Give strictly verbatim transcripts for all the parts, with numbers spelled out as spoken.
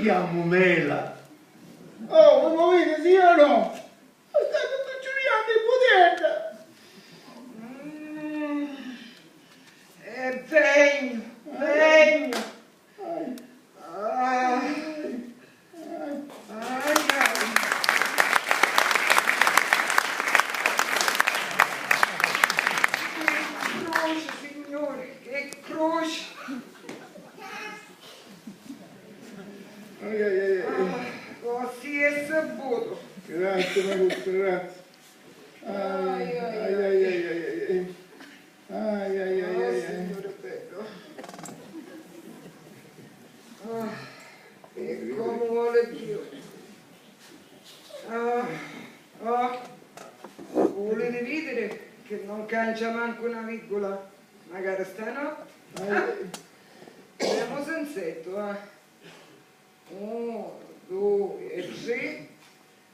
Chiamu Mela. Oh, vi moviti, sì o no? State tutti ciurianti in putedda! Mm, e vegnu, vegnu! Ai. Ah. Ai, ai. Che croci, Signuri, che croci! Ai, ai, ai, ai. Ah, così è saputo. Grazie, Maruzza, grazie. Ai, ai, ai, ai, ai, ai, ai. Ai, ai, ai, ai, ai. Oh, Signore bello. Ah, e come vuole Dio. Ah, oh. Volete vedere che non cancia manco una virgola? Magari stanotte. Eh. Vediamo senzetto, eh. Uno, due e tre.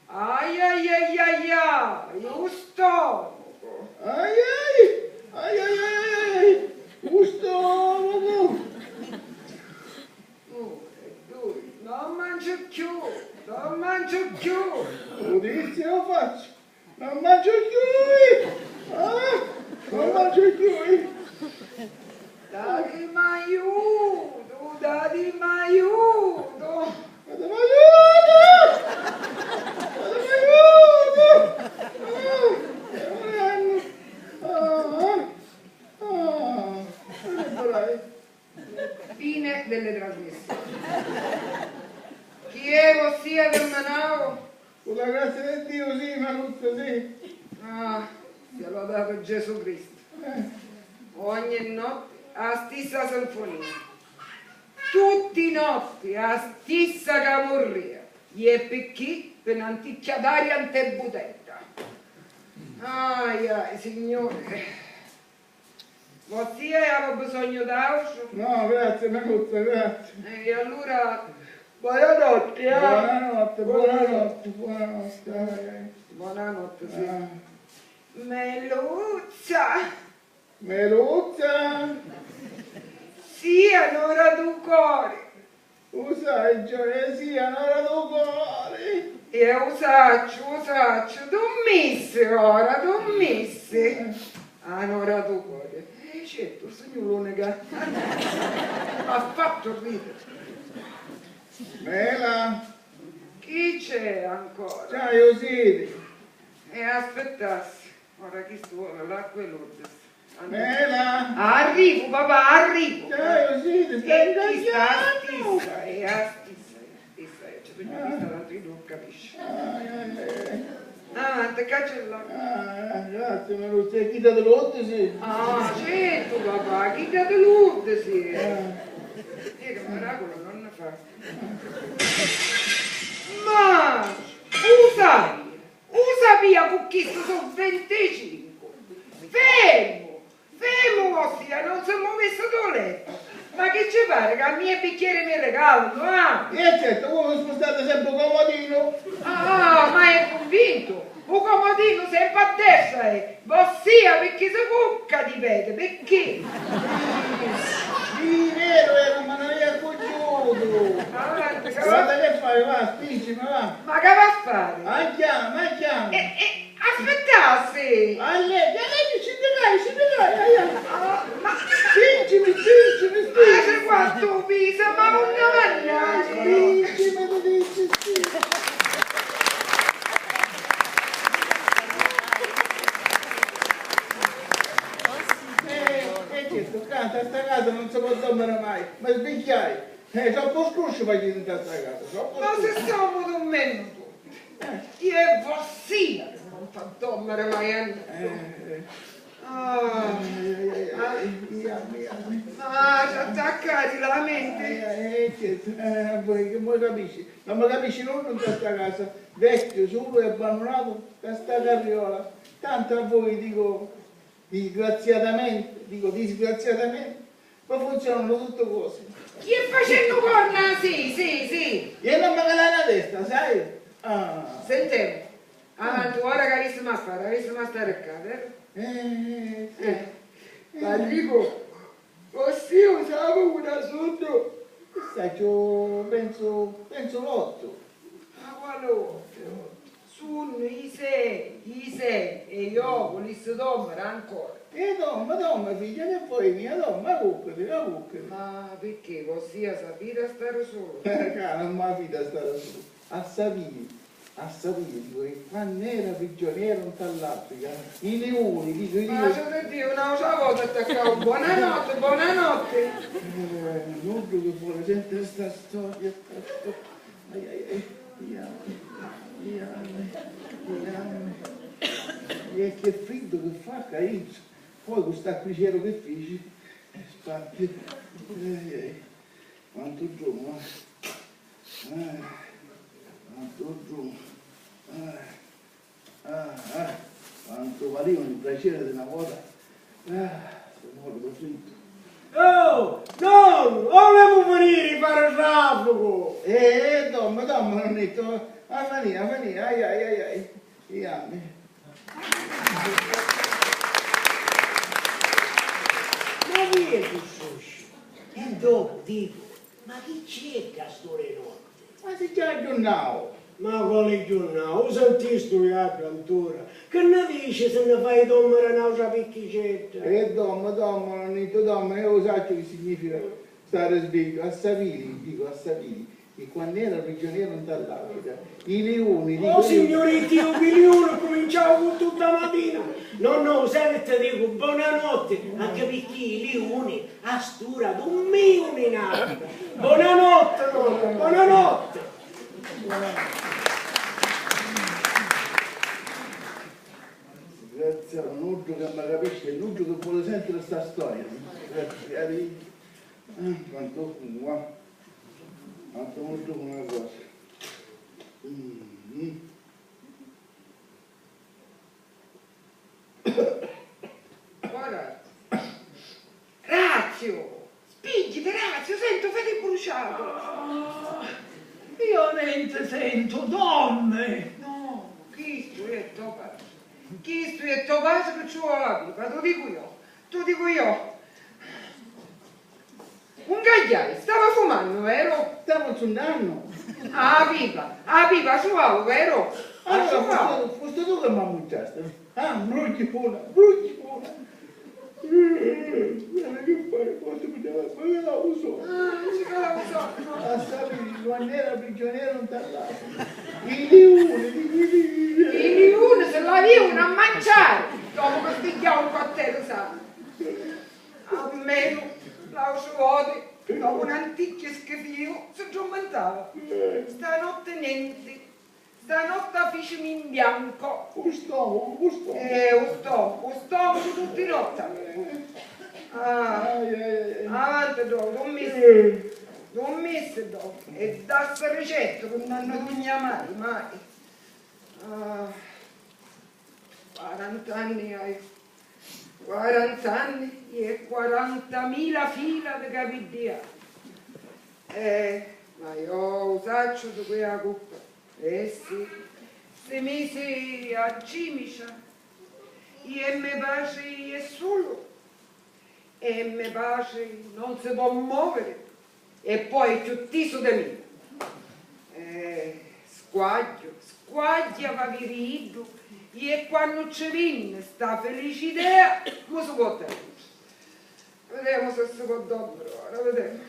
Ai, ai, ai, ai, ai, u stomacu. Ai, ai, ai, ai, ai, ai, ai, u stomacu. Uno, due, non mangio più, non mangio più. Lu dizzi o faccio? Non mangio più! Ah! Non mangio più! Datimi aiuto, datimi aiuto! Datimi aiuto! Datimi aiuto! Ah! Sta murennu! Ah! Ah! Fine delle trasmissioni. Chi è vossia che manau? Cu la grazia di Diu, sì, Maruzza, sì. Ah, sia lodato Gesù Cristo. Eh. Ogni notti a stissa sinfonia. Tutti i notti a stissa camurria. E picchì? Pi n'anticchia d'aria nte butedda. Ai, ai, Signore. Vossia aveva bisognu d'autru? No, grazie, Maruzza, grazie. Eh, e allura, buonanotti, eh? Buonanotte, buonanotte, buonanotte. Ai, ai. Buonanotte, sì. Ah. Meluzza! Meluzza! Sì, anora du cori. U sai, gioia sia, anora du cori. E u sacciu, u sacciu, dummissi ora, dummissi. Eh. Anora du cori. Eh, certu, u signuluni ca m'ha fattu ridiri. Mela. Chi c'è ancora? C'hai u siti? E aspettassi. Ora chistu voli l'acqua e l'ordis. Mela! Arrivu, papà, arrivu! Cioè, così, ti stai incazzando! E chi sta a stissa, è a stissa, è a stissa, è a stissa, ci sugnu vista l'antri dui, capisci? Ai, ai, ai, ai. Ah, te caccia là. Ah, grazie, ma non sei chi da l'ordisi? Ah, certu, papà, chi da l'ordisi? Ah. Io che miracolo non ne fa. Ma, u sai, U sapìa cu chistu su vinticincu! Fermu! Fermu, vossia, non si muvissi dû lettu! Ma chi ci pari ca a mia i bicchieri mi regalanu, ah? E certu, voi vi spustate sempri u comodinu! Ah, ma è cunvintu! U comodinu sempri a destra è! Vossia, picchì si cucca di pedi, picchì? Sì, veru, veru, ma non è accugghiutu! Ah, guarda che fai, va, spingimi, va! Ma ca va a fari? A chiama, a chiama! E, e, aspittassi! A lei, a lei, ci dai, ci dai, ai, ai. Ah, ma... Spingimi, spingimi, spingimi! Ah, c'è quantu pisa, ma non ne mangiare! Spingimi, ti dici, spingimi! Eh, eh, certo, canta, sta casa non si può dormire mai, ma sbigliai! Eh, troppu scrusciu faciti nta sta casa, troppu scrusciu. Ma si stamu durmennu tutti, eh, e vossia che non fa dormiri mai a nuddu. Eh, eh. Ah. Ai, ai, ai, ai, ai, mia, mia, mia. Ah, ci attaccati la mente. Eh, eh, certo, eh, voi, che voi capisci? Non mi capisci nuddu nta sta casa, vecchiu, sulu e abbannunatu, nta sta carriola. Tantu a voi dico, disgraziatamente, dico disgraziatamente, ma funzionano tutte cose. Chi è facennu corna? Sì, sì, sì. E non mi cala la testa, sai? Ah. Sentemu. Avanti, ora chi avissimu a fari? Avissimu a stari ccà, veru? Eh, eh, sì. Eh. Ma dicu, così u sapu cu na suddu. Facciu, pensu, pensu l'ottu. Ma quali ottu? Sunnu i sei, i sei, e io vulissi dormiri ancora. E dormi, dormi, figghia, che vuoi mia, dormi, acuccati, acuccati. Ma picchì, vossia s'avviri a stari sulu? Cara, non m'avviri a stari sulu. A sapiri, a sapiri, dicu, che quannu era prigioniero nta l'Africa, i liuni, dicu, i liuni. Pace di Dio, un'autra vota attaccau. Buonanotte, buonanotte. Eh, nuddu che vuole sentire sta storia, sta storia. Ai, ai, ai, iammi, iammi, iammi. E che friddu che fa, caizzu. Poi cu st'acquicero che fici, sparti. Ai, ai. Quantu giumu, eh. Eh, quantu giumu. Eh, ah, ah, quantu valìu un piacere di na vota. Ah, se moru così. Oh, nonnu, o vulemu finiri di fari trafficu? Eh, eh, domma, domma, nonnittu, a finì, a finì, ai, ai, ai, ai, iammi. Ma chi è chi sciusciu? E dopu dicu, ma chi c'edda a st'ura 'e notti? Ma si già aggiunnau! Ma quali giunnau? U sentistu viaddu antura? Chi nni dici si nni fai dommari n'autra picchicedda? E domma, domma, nonnittu, domma, io u sacciu chi significa stari sbigghiu, a sapiri, dicu, a sapiri, chi quann'era prigioniero nta l'Africa, i liuni, dicu, Oh, i liuni. Signuri Diu, chi liuni cuminciau cu tutta matina! No, no, senti, dicu, bonanotti, anchi picchì i liuni a st'ura dummìu in Africa. Bonanotti, nonna, bonanotti! Grazie a nuddu che mi capisci e nuddu che vuole sentire sta storia. Grazie a Dio. Ah, quantu fumu, ah. Quantu nuddu fumu una cosa. Mm, mm. Ora, Razio, spiggiti, Razio, sentu, vedi bruciatu. Ah, io nenti sentu, dommi. No, chistu è to patri. Chistu è to patri chi ci voli a pipa, tu dicu io, tu dicu io. Un cagghiai, stava fumannu, veru? Stava zunnannu. A pipa, a pipa suau, veru? A Allora suau. Fusti, fusti tu che m'ammucciasti. Ah, brugghiuna, brugghiuna. Eh, eh, che fai? Quantu mi dava, ma io la uso. Ah, ci cala un sonnu. A sapiri, quann'era prigioniero nta l'Africa. I liuni, dicu, i liuni. I liuni si l'avìunu a manciari, dopu chi spigghiau un quarteru sanu. Almenu l'autru voti, dopu n'anticchia schifìu, si ddurmintava. Eh. Stanotti nenti. Stanotti a ficimu in biancu. U stomacu, u stomacu. Eh, u stomacu, u stomacu tutti i notti. Eh. Ah. Ai, ai, ai, ai. Avanti, dopu, durmissi. Eh. Durmissi, dopu. E dà sta ricetta, nun hannu dugna mai, mai. Ah. Quarant'anni haiu, quarant'anni e quarantamila fila di capiddi haiu. Eh, ma io u sacciu di cu è a cuppa. Eh sì, si misi a cimicia, e me patri è sulu. E me patri non si pò moviri e poi è cchiù tisu di mia. Eh, squagghiu, squagghiu aviri iddu, e quannu ci vinni sta felici idea, mu si pò teniri. Videmu si si pò dormiri ora, videmu.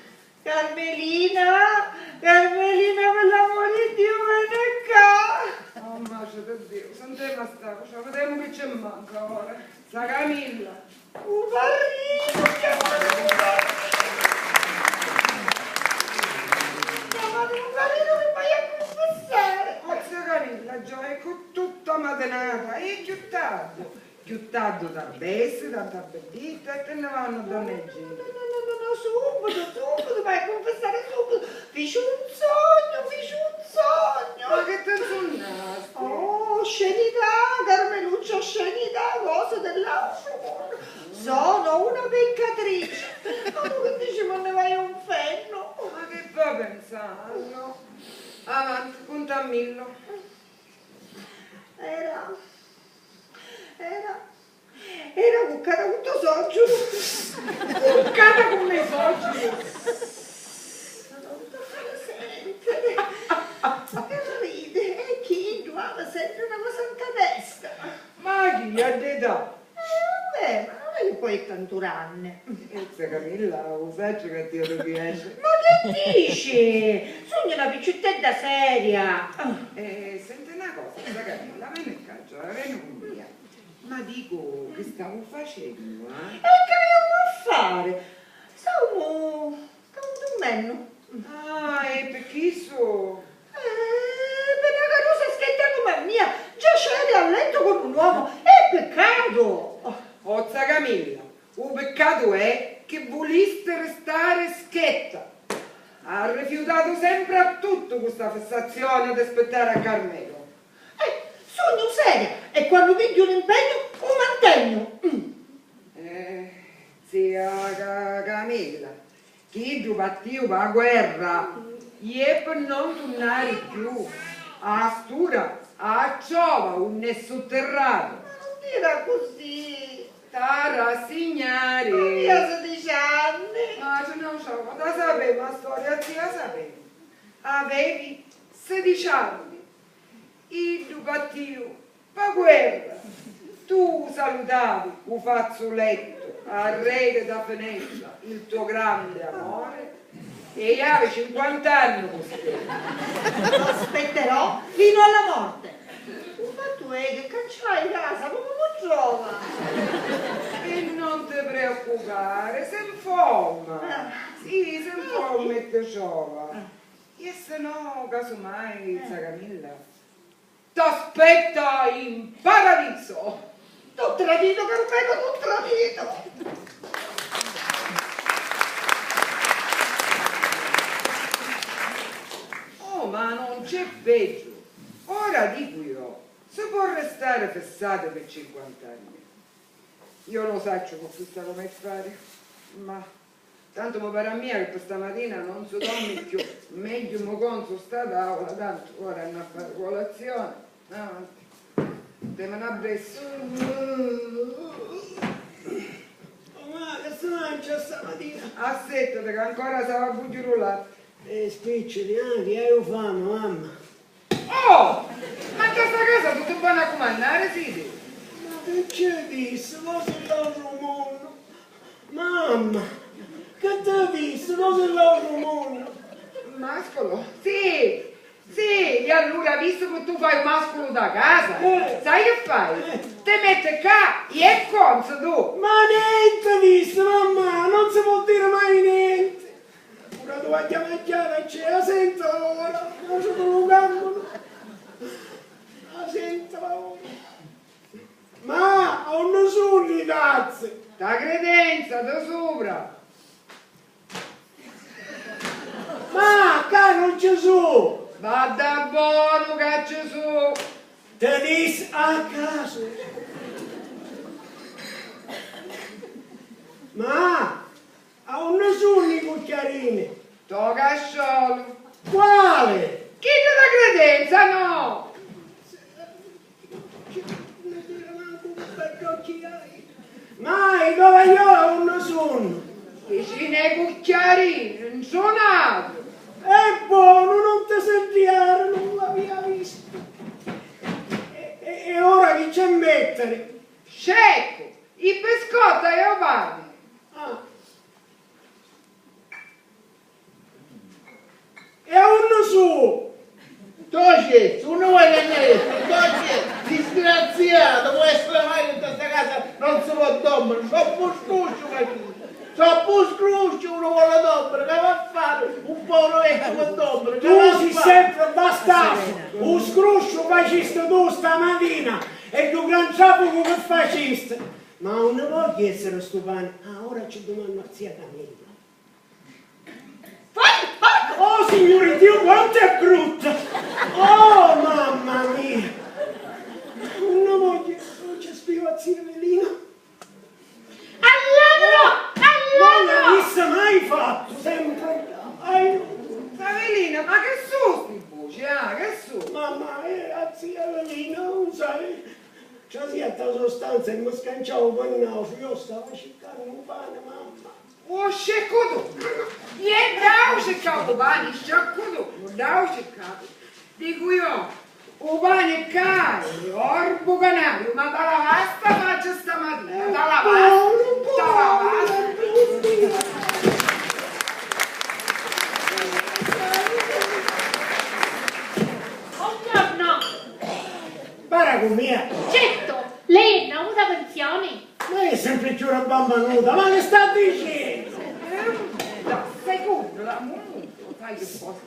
Carmelina, Carmelina, pi l'amuri di Diu, veni ccà! Oh, matri di Diu, sentemu a sta cosa, videmu chi ci manca ora. Sta Camilla. U parrinu, chiamati u parrinu! Chiamati u parrinu chi vaiu a cunfissari! Ma zia Camilla, già è cu tutta matinata, è cchiù tardu. Cchiù tardu t'abbesti, tantu abbidditta e ti nni vannu donna e genti. No, no, no, no, no, subitu, subitu, vaiu a cunfissari subitu. Fici un sognu, fici un sognu. Ma chi ti nsunnasti? Oh, oscenità, Carmeluccia, oscenità, cose dell'altro mondo. Sono una peccatrice. Ma tu che dici, ma ne vai a un fenno? Ma chi va pensannu? Avanti, cuntammillu. Era, era, era cuccata cu to soggiuru. Cuccata cu me soggiuru? Camilla, u sacciu ca a tia ti piaci. Ma chi dici? Sugnu na picciuttedda seria. Ah. Eh, senti na cosa, sta Camilla, veni ccà, giora, veni cu mia. Ma dicu, chi stavu facennu, eh? E chi avìamu a fari? Stavumu, stavumu durmennu. Ah, e pi chissu? Eh, pi na carusa schetta comu a mia, giaciri a lettu comu un omu, è piccatu! Oh, zza Camilla, u piccatu è chi vulisti ristari schetta. Ha rifiutatu sempri a tuttu cu sta fissazioni d'aspittari a Carmelu. Eh, sugnu seria e quannu pigghiu un impegnu, u mantegnu. Mm. Eh, zia Ca-, Camilla, chiddu partiu pâ guerra, iè pi non tunnari cchiù. A st'ura a trova unni è suttirratu. Ma non diri accussì! T'ha rassignari! Ma avia sidici anni! Ma ci non ciò, ma la sapemu a storia, zia, la sapemu. Avevi sidici anni. Iddu pattiu pâ guerra. Tu salutavi u fazzulettu arreri dâ finestra, il tuo grande amore, e iavi cinquant'anni cu st'edda. Lo aspetterò fino alla morte. U fattu è che canciai casa, comu mi trova? E non ti preoccupari, s'infomma. Ah. Sì, s'infomma e ti trova. Ah. E se no, casumai, zza Camilla, t'aspetta in paradiso! T'ho tradito, Carmelo, t'ho tradito! Oh, ma non c'è peggio! Ora dico io, si può restare fissati per cinquanta anni? Io lo saccio cu chista comu è fari, ma tantu mi pari a mia che pi stamatina non si dormi cchiù. Megghiu mi conzu sta tavula, tantu ora hannu a fari colazioni. Avanti. Demi na bessu. Oh, ma che si mancia stamatina? Assittati, che ancora s'havi a bugghiuri u latti. Eh, spicciti, ah, chi haiu fami, mamma. Oh! Ma nta sta casa tutti boni a cumannari siti? Ma chi ci dissi, cosi di l'àutru munnu? Mamma, chi ti dissi, cosi di l'àutru munnu? Masculu? Sì, sì, e allura, vistu chi tu fai u masculu dâ casa, eh, sai chi fai? Eh. Ti metti ccà e conzi tu! Ma nenti dissi, mamma, non si può diri mai nenti! Puru a tua chiamaggiata c'è, a senta ora, ma ci lu campanu. A senta ora. Ma a unni sunnu i tazzi? Nta credenza, di supra. Ma ccà non ci su! Vadda bonu ca ci su! Ti dissi a casu! Ma a unni sunnu i cucchiarini? Nto casciolu. Quali? Chiddu dâ credenza, no! Ma i tovaglioli unni sunnu? Vicinu ai cucchiarini, nsunatu. E bonu, non ti si ntiaru, non l'avia vistu. E, e, e ora chi c'è mettiri? Sceccu, i biscotti e u pani. Ah. E a unni su? Nto cessu, unni voi ca nni escu? Nto cessu, disgraziatu, pò essiri mai ca nta sta casa non si pò dòmmiri, troppu scrusciu facisti, troppu scrusciu, unu voli dòmmiri, ca va a fari, un poviru vecchiu pò dòmmiri, ca va a fari? Tu si sempri bastardu, u scrusciu facisti tu stamatina e ddu gran tràfugu chi facisti. Ma unni vogghiu essiri stu pani? Ah, ora ci dumannu a zia Camilla. Oh, Signuri Diu, quantu è brutta! Oh, mamma mia! Unni vogghiu, non ci spiu a zia Evelina. Al ladro! Al ladro! Non l'avissa mai fattu, sempre. Ai. Zia Evelina, ma chi su sti vuci, ah, chi su? Mamma, eh, a zia Evelina, non sai, trasìa nta so stanza e mi scanciau u pannausu, io stava circannu u pani, mamma. U sceccutu! Iè, ddau circau u pani, sceccutu, ddau circau. Dicu io, u pani ccà è orbu canariu, ma t'ha lavà sta facci stamatina, t'ha lavà, t'ha lavà. Mia. Certo, lei è na muta pensioni? Ma è sempre cchiù rabambanuta, ma che sta dicennu? Eh, da secondo la muta, sai che cosa?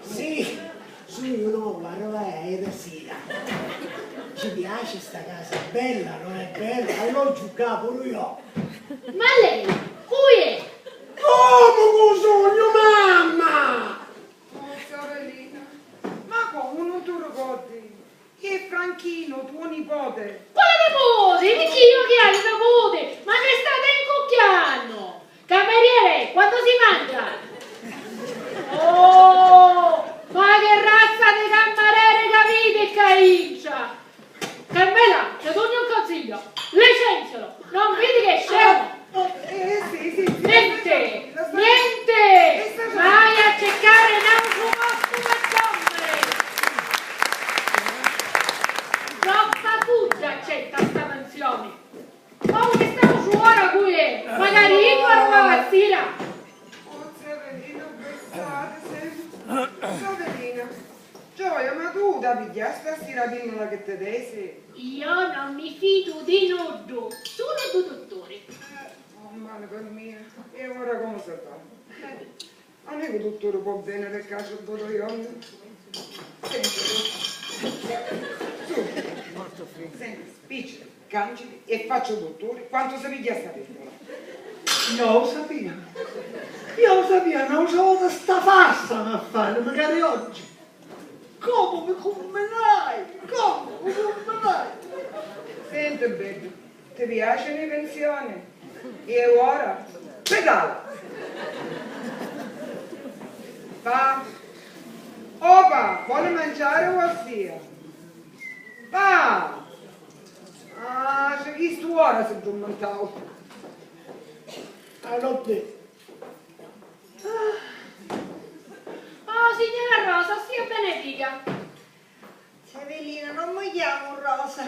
Sì, sugnu novu, arrivai aieri sira. Ci piaci sta casa? È bella, non è bella? Allora giucà puru io. Ma lei, cu è? Comu cu sugnu, mamma? Oh, Savelina, ma comu, nun tu ricordi? È Franchino, tuo nipote. Quale nipote? Picchì io chi haiu niputi? Ma che state incucchiannu? Cameriere, quantu si mangia? Oh, ma che razza di cammarere c'aviti ccà intra? Carmela, ti dugnu un consiglio, licenzialo, non vidi che è scemo? Eh, eh, sì, sì, sì, niente, niente, vai a cercare n'autru postu per dormire. Troppa fuggia c'è sta mansioni. Oh, che sta suora qui è? Magari io arrivavo a sera. Oh, Savelina, pensate sempre. Savelina, gioia, ma tu da pigghiasti a sti rapinnola che ti desi? Io non mi fidu di nuddu, sulu du duttori. Eh, oh, male per mia. E ora come si fa? Capito? Ma amicu dutturi, pò vèniri ccà su ddu jornu? Senti, su, senti, spìcciti, cànciti e facci u dutturi quantu si pigghia sta pìllula. Io u sapìa, io u sapìa, n'àutra vota sta farsa m'ha fari, macari oggi. Comu mi cumminai, comu mi cumminai. Senti, beddu, ti piacinu i pensioni? E ora? Pedala! Pa! Oh pa! Voli manciari, vossia? Pa! Ah, c'è chistu ora si ddummentau. Allora, oh, signora Rosa, stia benedica. Savelina, non mi chiamo Rosa,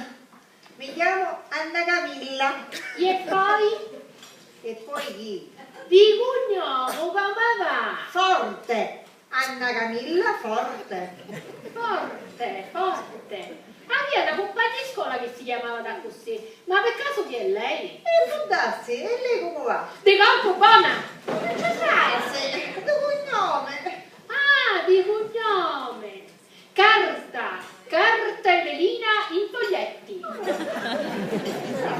mi chiamo Anna Camilla. E poi? E poi chi? Di cugnomu comu va? Forte, Anna Camilla Forte. Forte, forte. Avia na cumpagna di scola chi si chiamava d'accussì, ma pi casu chi è lei? E può darsi, e lei comu va? Di corpu bona! E può darsi, di cugnomi? Ah, di cugnomi! Carta, carta e velina in foglietti.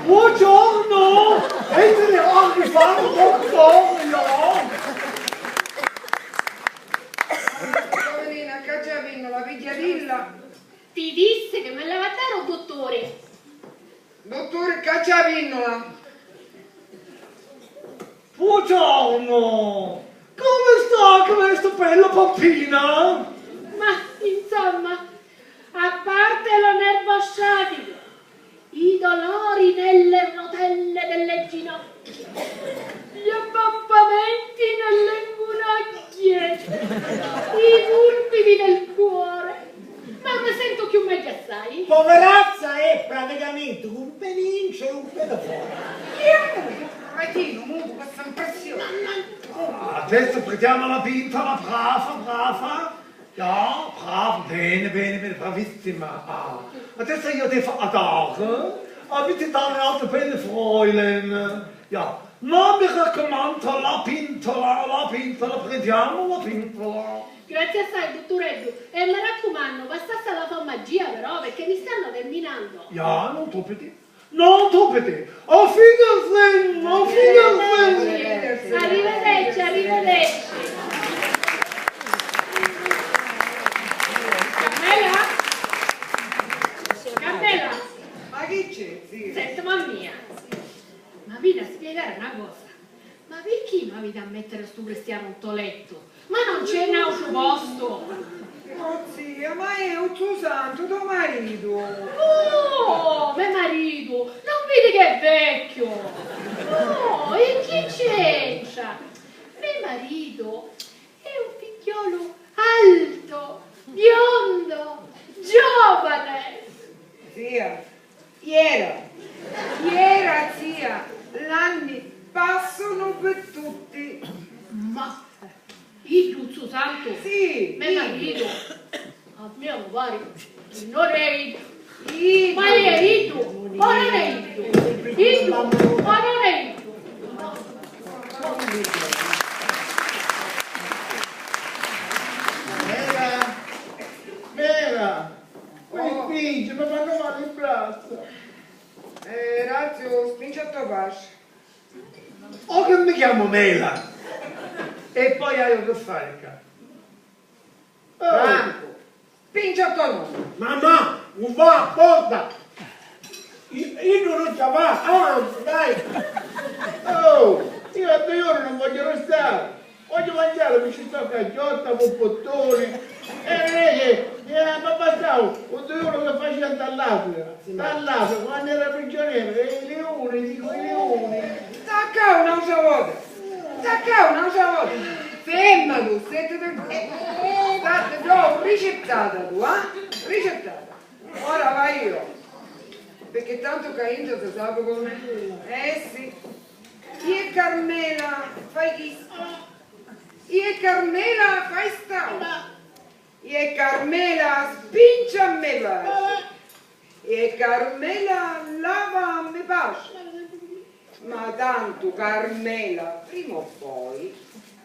Buongiorno! Entri, arrivato, buongiorno! Savelina, caccia la pinnola, pigghiatilla. Ti dissi che mi l'ava a dari u dutturi. Dutturi, caccia la pinnola. Buongiorno! Come sta questa bella pampina? Ma, insomma, a parte lo nervo sciatico, i dolori nelle rotelle delle ginocchia, gli abbampamenti nelle ngunagghie, i pulpiti del cuore, ma mi sentu chiù megghiu assai. Poverazza è praticamente un pede intru e un pede fora. Chi è mutu? Cretinu, mutu, questa impressione. Ah, adesso prendiamo la pintola, brava, brava. Ja, brava, bene, bene, bene, bravissima. Ah, adesso io devo andare. Avete dato un'altra bella Fräulein. Ja, ma mi raccomando, la pintola, la pintola, prendiamo la pintola. Grazie assai, duttureddu. E mi raccumannu, passassi a la farmacia però, perché mi stanno terminando. Ja, non dubiti. Non dubiti. Auf Wiedersehen, auf Wiedersehen. Arrivederci, arrivederci. Carmela? Carmela? Ma chi c'è, zia? Senti, mamma mia. Ma mi da spiegare una cosa. Ma picchì m'aviti a mèttiri stu cristianu ntô lettu? Ma non c'è n'àutru postu? Oh, zia, ma è u zzu Santu, to maritu! Oh, me maritu! Non vidi che è vecchiu? Oh, e chi c'entra? Me maritu è un figghiolu alto, biondo, giovane! Zia, Fiera, fiera, zia, l'anni passanu pi tutti. Ma iddu, zzu Santu? Sì, me maritu, a mia mi pari chi non è iddu. Iddu. Ma è iddu, o non è iddu? Iddu, o non è iddu? Mela! Mela! Poi spingi, ma quannu va li braccia? Eh, Razio, spingi a to pasci. O che mi chiamo Mela? E poi hai che fare qua? Oh. Franco, spingi a to nonna. Mamma, non va, porta! Io, io non ce la fa, avanti, dai! Oh, io a due ore non voglio restare! Voglio mangiare, mi ci sto cacciotta, pupputtuni. E non è che, eh, ma bastava un due ore che faceva dall'Africa, dall'Africa, quando era prigioniero, e i leoni, dico, i leoni. Sta ccà un'autra vota, sta ccà un'autra vota. Fermati, senti, senti, no, ricettata tu, eh? Ricettata. Ora vai io, perché tanto ca intra si sapi com'è. Eh sì. Ie Carmela, fai chistu. Ie Carmela, fai st'autu. Ie Carmela, spinci a me vasi. Ie Carmela, lava a me pasci. Ma tantu Carmela, prima o poi,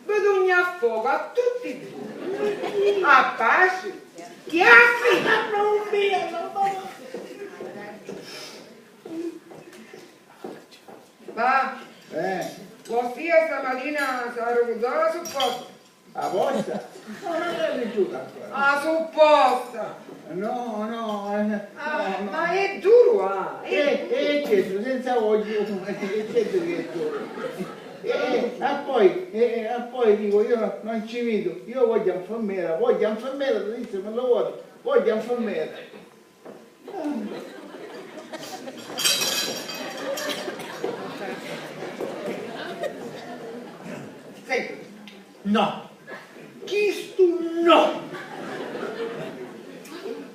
vi dugnu a focu a tutti e dui. A paci, chi a fini? Va. Eh. Vossia stamatina s'arrucuddò la supposta. A posta? No, non l'hai leggiuta ancora. A supposta! No, no, eh, ah, no, no. Ma è duru, ah! È, eh, eh, certo, senza ogghiu, eh, certo che è duru. E, e, e poi, e, e poi dico, io non ci vedo, io voglio infermiera, voglio infermiera, ti disse, me lo vuoi? Voglio infermiera. Senti. No. Chistu no.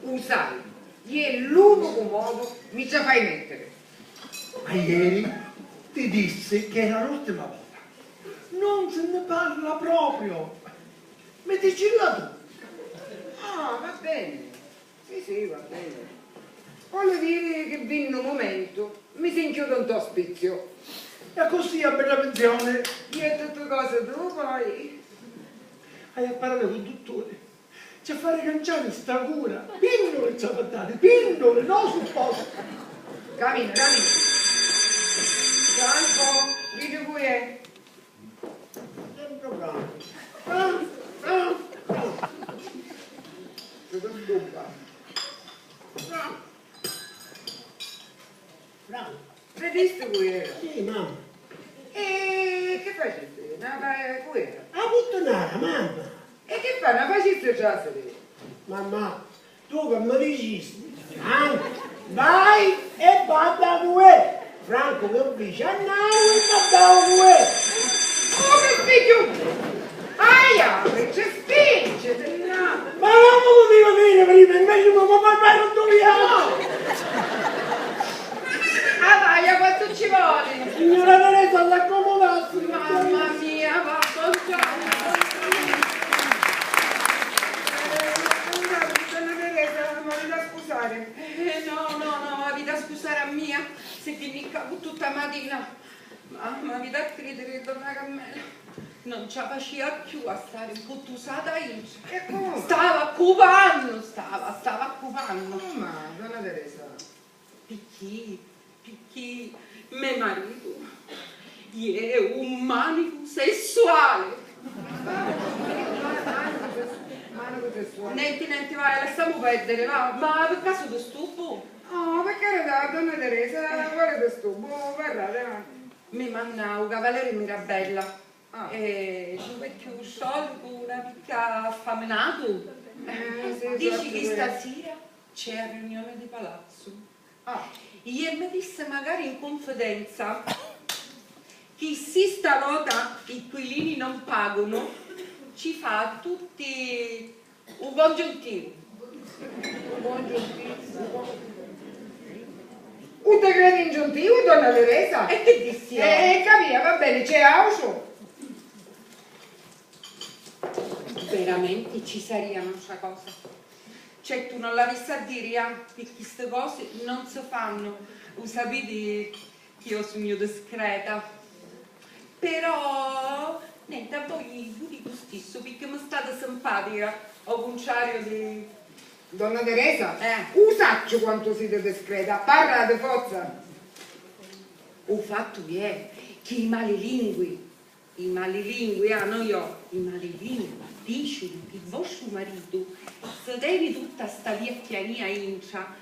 U sai, è l'unicu modu mi ci fai mettere. Ma ieri ti dissi che era l'ultima volta. Non se ne parla proprio. Mi dicilla tu. Ah, va bene. Sì, sì, va bene. Voli diri chi vinni un mumentu, mi si nchiudu nto spiziu. E accussì a bella pensione. È tutti cosi tu, poi. Hai a parrari cu dutturi. Ci a fari canciari sta cura. Pinnuli ci a dari, pinnuli, no supposta. Camina, camina. Franco, vidi cu è. Sempre Franco. Franco, Franco, Franco. Ci disturba. Franco. Franco. Vidisti cu era? Sì, mamma. E che facisti? Na, cu era? A puttunara, mamma. E che fa? Na facisti trasiri? Mamma, tu che mi dicisti? Franco, vai e badda cu è! Franco che dice, annau e baddau cu è! Oh, che figghiu! Aia, che ci spingi, te na! Ma non mi poteva dire prima, invece mi può parlare un tuo viaggio! Ah, vai, quantu ci voli? Signora Teresa, s'accomodassi. Mamma mia, va, buongiorno, buongiorno. Eh, scusate, donna Teresa, m'aviti a scusari. Eh, no, no, no, aviti a scusari a mia, si vinni ccà cu tutta a matina. Ma, m'aviti a cridiri, donna Carmela, non ci a facia cchiù a stari mputtusata intra. E comu? Stava accupannu, stava, stava accupannu. Comu, donna Teresa? Picchì, picchì me maritu è un manicu sessuali. Ma-, manicu ses-, manicu sessuali. Nenti, nenti, vai, lassamu perdiri, va. Ma pi casu disturbu? Oh, pi carità, donna Teresa, quali disturbu? Parrati, va. Mi manna u cavaleri Mirabella. Ah. E ci vecchiu sciolicu, una picca affaminatu. Eh, sì, dici chi stasira c'è a riunioni di palazzu. Ah. Iè mi dissi magari in cunfidenza chi si sta vota i quilini non pagunu, ci fa a tutti u congiuntivu. U congiuntivu? U te credi ingiuntivu, donna Teresa? E chi dissi io? Eh, eh, capia, va bene, c'è autru? Veramenti ci saria n'autra cosa. Certu non l'avissi a diri, ah, picchì sti cosi non si fannu, u sapiti chi io sugnu discreta. Però, nenti, a voi u dicu stissu, picchì mi stati simpatica, o cunciariu di... Donna Teresa, eh, u sacciu quantu siti discreta, parrati, forza! U fattu è chi i malilingui I malilingui, ah, no io, i malilingui dicinu chi vostru maritu si teni tutta sta viecchiania intra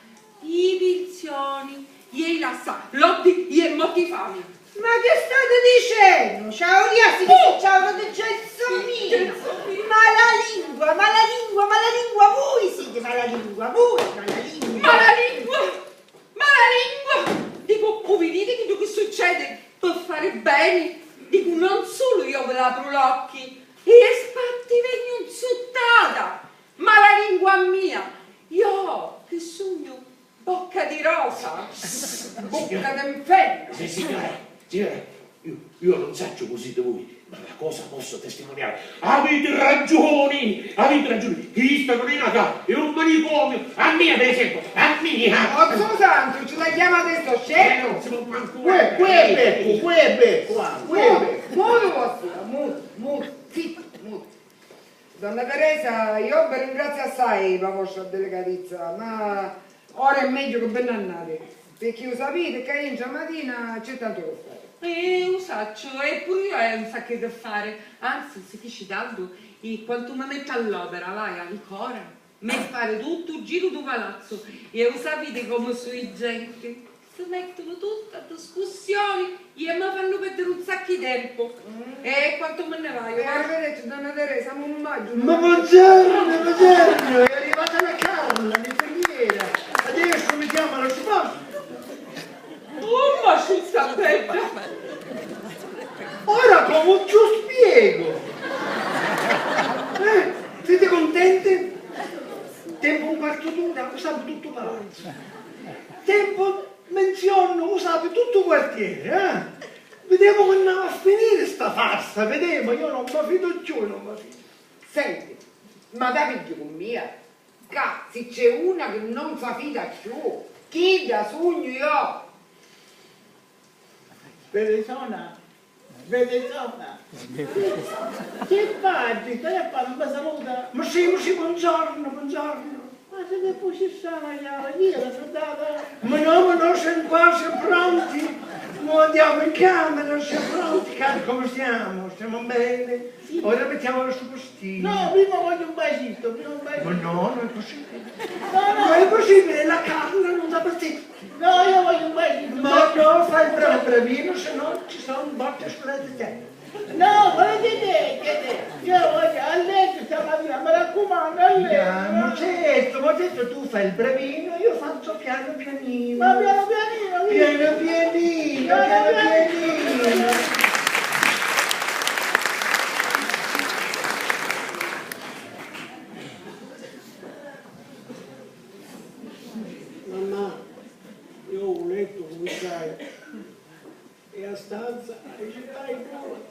i pinzioni, i è lassa, lotti, i è morti i fami. Ma chi stati dicennu? Ciauria, si dici ciauria di gelsomina! Malalingua, malalingua, malalingua, vui siti malalingua, vui malalingua! Malalingua! Malalingua! Dicu, u viditi chiddu chi succedi pi fari beni? Dicu, non sulu io vi l'apru l'occhi, i spatti vegnu nzuttata! Malalingua mia! Io chi sugnu bocca di rosa? Bocca d'infernu! Sì, signora, signora, io, io non saccio così di voi, ma una cosa posso testimoniare. Avete ragione, avete ragione. Chista non è una casa, è un manicomio. A mia, per esempio, a mia. Ozzu Santu, ci la chiamate sto scemo? Eh, non si può manco... Uè, uè, Beppu, uè, Beppu, ah, uè, Beppu. Mutu, mutu, mutu, zittu, mutu. Donna Teresa, io vi ringrazio assai per la vostra delicatezza, ma ora è meglio che ve ne andate, perché lo sapete che intra matina c'è tanto che fare. Eh, u sacciu, e puru io è un saccu che fare. Anzi, si fici tardu, e quantu mi mettu all'opera, vai, ancora, me fare tuttu u giru du palazzu, e u sapiti comu su i genti. Si mettunu tutti a discussioni e mi fannu perdiri un saccu di tempu. Mm. E quantu mi nni vaiu, eh, va. Arrivederci, donna Teresa, mo nun m'aggiu. Ma buongiorno, buongiorno, è arrivata la Carla, l'infermiera. Adesso mi chiama lo sponsor. Oh, ma ciutta bedda! Ora come ci spiego? Eh, siete contenti? Tempo un quarto d'ora, u sapi tuttu palazzu. Tempo menzione, u sapi tuttu quartiere, eh? Videmu come andava a finire sta farsa, videmu, io non mi fido cchiù, non mi fido. Senti, ma t'ha pigghiu cu mia? Ca si c'è una chi non sa fida cchiù, chidda sugnu io! Persona, persona. Che fai? Stai a fare, non mi saluta? Ma sì, ma sì, buongiorno, buongiorno. Ma se ne può ci stare, la chiave, via, la frittata. Ma no, ma no, siamo quasi pronti. Mo andiamo in camera, siamo pronti, cari, come stiamo? Stiamo bene? Sì. Ora mettiamo la sua... No, prima voglio un bacetto, prima un bacetto. Ma no, non è possibile. No, no. Non è possibile, la Carla non dà fastidio. No, io voglio un bacetto. Ma no, fai il bravo bravino, se no ci sono botte sulle tette. No, quello che te, che te. Io voglio a letto stamattina, mi raccomando, a letto. Ma certo, ma certo, tu fai il bravino, io faccio piano pianino. Ma piano pianino, sì. Piano pianino, piano pianino. Mammà, io u lettu, comu sai, è a stanza, a ricittai puru.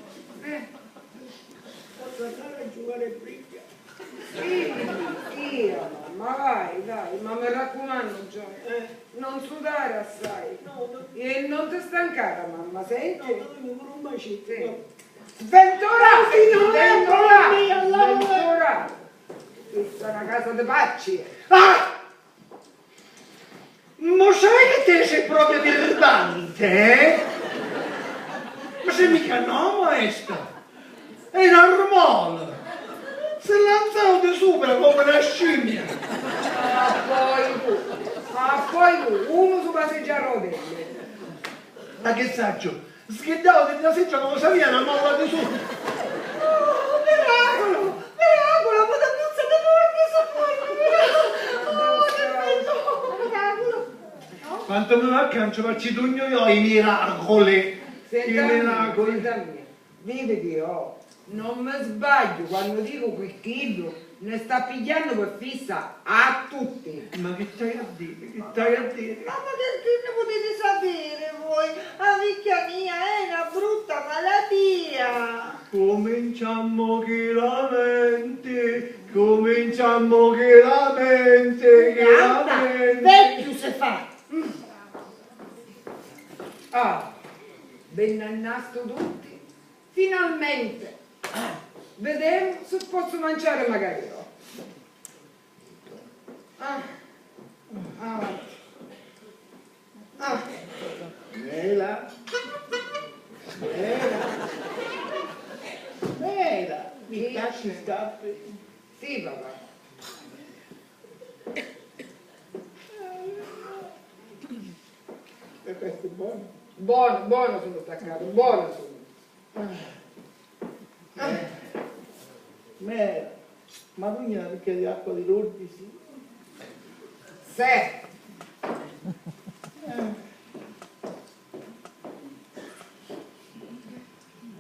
Eh. Pozzu andari a giucari a bricca? Sì, sì, mamma, vai, dai, ma mi raccumannu, Gioia, eh, non sudari assai. No, no. E non ti stancare, mamma, senti? No, no, io puru un bacetto, sì. Sventurati! Sventurati! Sventurati! Questa è una casa di pacci! Ah! Ma sai che te sei proprio birbante, eh? Ma sei mica un uomo, esta? È normale! Si lanzau di supra come una scimmia! Ah, poi tu, ah, poi tu, uno supra seggia a rotelle. Ma che saccio? Sghiddau di dda seggia comu s'avìa na molla di sulu. Oh, miraculu! Miraculu! Putannuzza di Lourdes, miraculu! Oh, che bello! Miraculu! Quantu mi va a canciu, ma ci dugnu io i miraculi! I miraculi! Senta a mia, senta a mia. Viditi, oh, non mi sbagliu quannu dicu chi chiddu nni sta pigghiannu pi fissa a tutti. Ma chi t'haiu a diri, chi t'haiu a diri? Ma, ma chi, chi nni putiti sapiri voi? A vicchia mia è na brutta malatia. Cuminciammu chi lamenti, cuminciammu. Mamma, che lamenti, che lamenti. Vecchiu si fa. Ah, ben nannastu tutti. Finalmente. Vedemu si pozzu manciari macari io. Ah. Ah. Ah. Mela. Mela. Mela. Mi cacci scappi. Sì, papà. E questo è buono? Buono, buono sono staccato, buono sono. Ah. Eh. Mela, ma tu gnà na picchia di acqua di l'ordisi? Sì. Eh.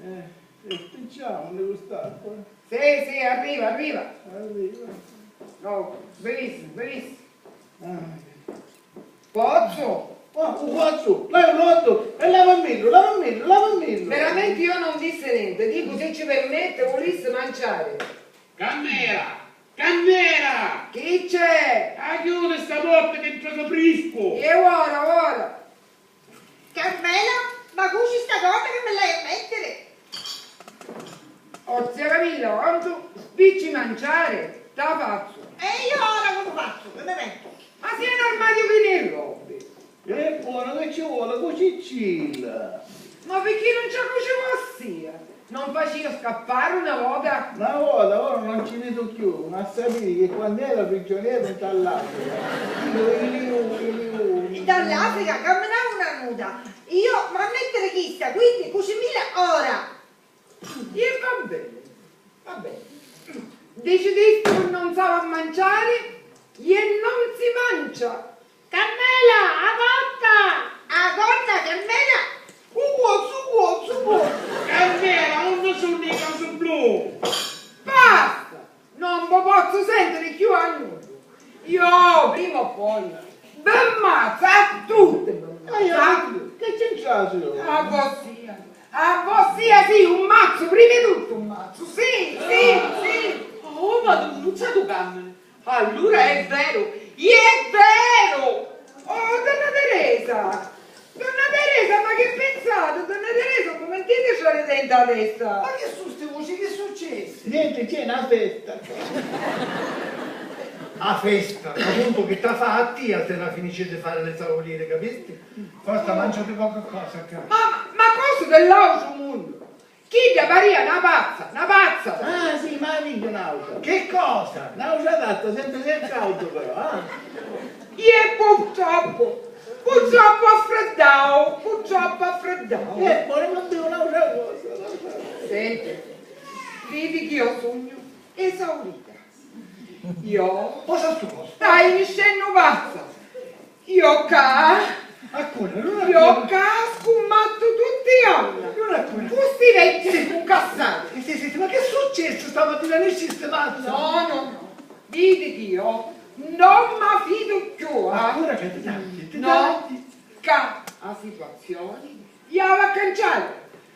Eh, e spicciamo di quest'acqua? Sì, sì, arriva, arriva. Arriva. No, benissimo, benissimo. Ah. Pozzu? Oh, u pozzu, l'hai rottu! E lavamillu, lavamillu, lavamillu! Veramente io non disse niente, dico se ci permette, volisse mangiare. Cannera! Cannera! Chi c'è? Chiudi sta porta che entra frisco! E ora, ora! Carmela, ma cuci sta cosa che mi l'hai a mettere? Oh, zia Camilla, quantu spicci manciari, ta fazzu. E io ora comu fazzu? Che mi mettu? Ma si è un armadio pieno di robe. E buono che ci vuole, cuciccilla. Ma perché non c'è cuci vossia? Non facìu scappari una vota? Una vota, ora non ci vidu cchiù, ma sapiti che quannu era prigioniera nta l'Africa, io, io, io. Nta l'Africa camminava una nuda, io m'ha mettere chista, quindi cucimilla ora! E va bene, va bene. Decidistu che non s'ava a manciari e non si mancia! Carmela, a cotta! A cotta, Carmela! U cuozzu, u cuozzu, u cuozzu! Carmela, unni sunnu i cosi blu? Basta! Non vi pozzu sentiri cchiù a nuddu! Io, prima o poi, vi mmazzu a tutti, vi mmazzu a tutti! Che c'entrassi? A vossia, a vossia sì, un mazzu, prima di tutto un mazzu, sì, sì, sì! Oh, Madunnuccia, tu cammini! Allura è veru, è veru! Oh, donna Teresa! Donna Teresa, ma che pinsati? Donna Teresa, un mumentinu, ci denti a testa! Ma chi su sti vuci? Chi successi? Nenti, c'è na festa. A festa, appuntu, chi ta fa a tia si la finisci di fari li sauliri, capisti? Forza, manciati qualchi cosa, ca. Ma, ma cosa dell'autru munnu? Chidda paria na pazza, na pazza! Ah, sì, ma pigghiu n'autra. Che cosa? N'autra adatta, sempri senza auto però, ah! E purtroppu, purtroppu affriddau, purtroppu affriddau! E poi non devo un'autra cosa, un'autra cosa. Senti, vidi chi io sugnu esaurita. Io. Cosa stu coso? Stai niscennu pazza! Io ccà, io ccà scummattu tutti i anni cu sti vecchi scuncassati. Sì, sì, sì, ma che è successu stamatina? Niscisti pazza? No, no, no. Vidi chi io non ma fidu cchiù, ah. Ancora che ti tanti, ti tanti. No, ccà a situazioni Iau a canciari!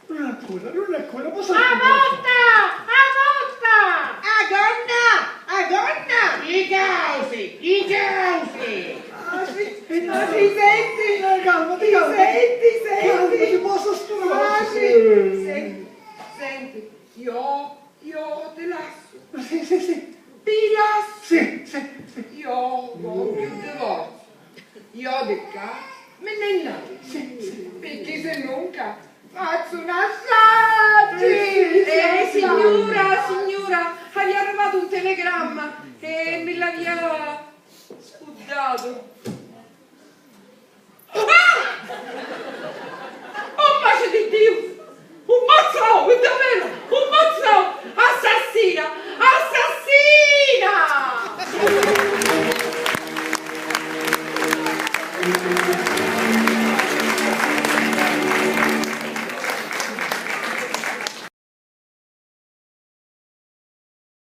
Nun ancora, nun ancora, posso... A porta! A porta! A gonna! A gonna! I causi! I causi! Ah, sì, ah, sì, senti! Eh, calmati, calmati. Senti, senti! Calmati, posso sturare? Ah, sì, senti, senti, io Io ti lassu. Sì, sì, sì. Ti lassu. Sì, sì, sì. Io vogghiu u divorziu. Io di ccà mi nni nn'haiu. Sì, sì. Picchì sinnunca fazzu na stragi. Eh, sì, sì. Eh, signura, signura, avia arrivatu un telegramma e mi l'avia scurdatu.